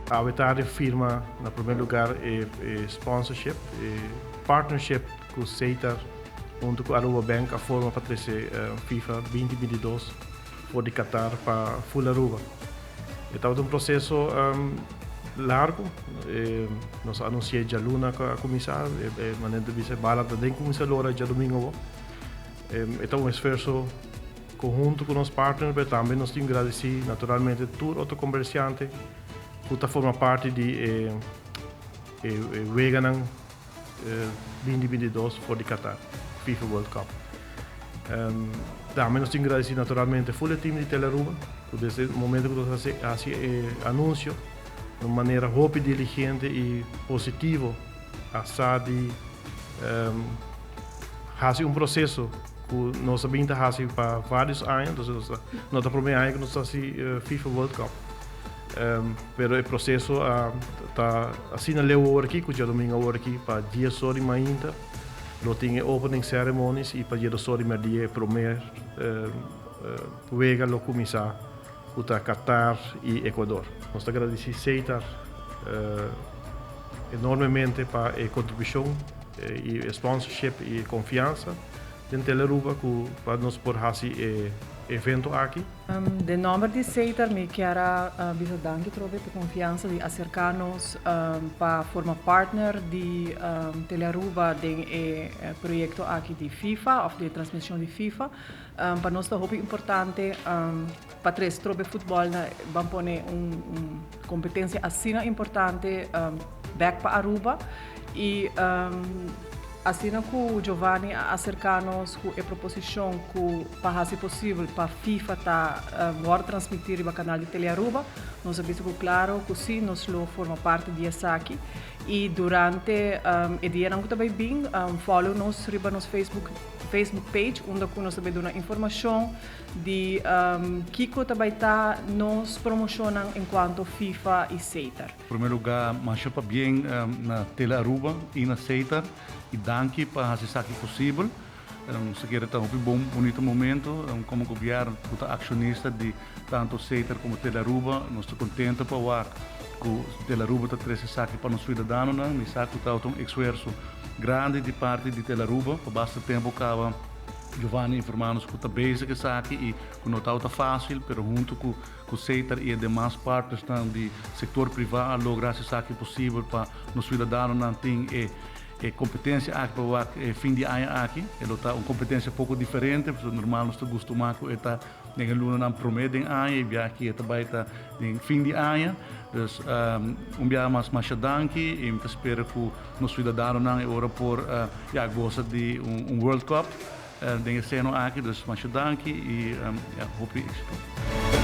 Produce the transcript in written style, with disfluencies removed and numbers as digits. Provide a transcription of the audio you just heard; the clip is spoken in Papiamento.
Awe tardi firma na primer lugar e sponsorship, e partnership cu Setar hunto cu Aruba Bank a forma pa trece FIFA 2022 for di Qatar pa full Aruba. E tabata un proceso largo, nos a anuncia djaluna cu a cuminsa, e manera ta bisa e bala ta den cuminsa lora djadomingo awo. E ta un esfuerso conhunto cu nos partner, pero tambe nos tin gradeci naturalmente tur otro comerciante cu ta forma parti di e weganan 2022 for di Qatar, FIFA World Cup. Tambe nos tin gradeci naturalmente full e team di Telearuba cu desde e momento cu nos a haci e anuncio di un manera hopi diligente y positivo a sa di haci un proceso cu nos a bin ta haci pa varios aña, entonces no ta prome aña cu nos ta haci FIFA World Cup. Pero e proceso a ta asina leu awor aki cu djadomingo awor aki pa dies or di mainta lo tin e opening ceremonies y pa diedos or di merdia e promer wega lo cuminsa cu ta Qatar y Ecuador. Nos ta gradici Seitar enormemente pa e contribucion y e sponsorship y e confiansa den Telearuba cu pa nos por haci e evento aki. Den nomber di Setar mi kier a bisa danki trobe pa e confiansa di acerca nos pa forma partner di Telearuba den e proyecto aki di FIFA of di e transmision di FIFA. Pa nos ta hopi importante pa trece trobe futbol na ban pone un competencia asina importante bek pa Aruba y Asina ku Giovanni a aserká nos ku e proposishon ku pa hasi posibel pa FIFA ta wòrdu transmití riba kanal di Telearuba, nos a bisa ku klaro ku sí, nos lo forma parti di esaki. I durante e dianan ku ta bai bin, follow nos riba nos Facebook Facebook page unda ku nos ta bai duna informashon di kiko ta bai ta nos promoshonnan enkuanto FIFA i Setar. Prome luga masha pabien na Tele Aruba y na Setar y danki pa haci esaki posibel. Nos ta kere ta hopi bon bunito momento como gobierno cu ta accionista di tanto Setar como Tele Aruba. Nos ta contento pa wak cu Tele Aruba ta trece esaki pa nos ciudadanonan. Mi sa cu ta un esfuerzo grandi di parti di Tele Aruba pa basta tempo caba Giovanni informa nos cu ta bezig esaki y cu no tabata facil pero hunto cu Ku Setar i e demas partnersnan di sektor privá a logra hasi esaki posibel pa nos siudadanonan tin e e kompetensia aki pa wak e fin di aña aki. E lo ta un kompetensia poko diferente pasobra normal nos ta gustumá ku e ta den e lunanan promé den aña i bia aki e ta bai ta den fin di aña. Dus un biaha mas masha danki i mi ta spera ku nos siudadanonan e ora por ya gosa di un World Cup. Den e seno aki, dus masha danki y ya hopi exito.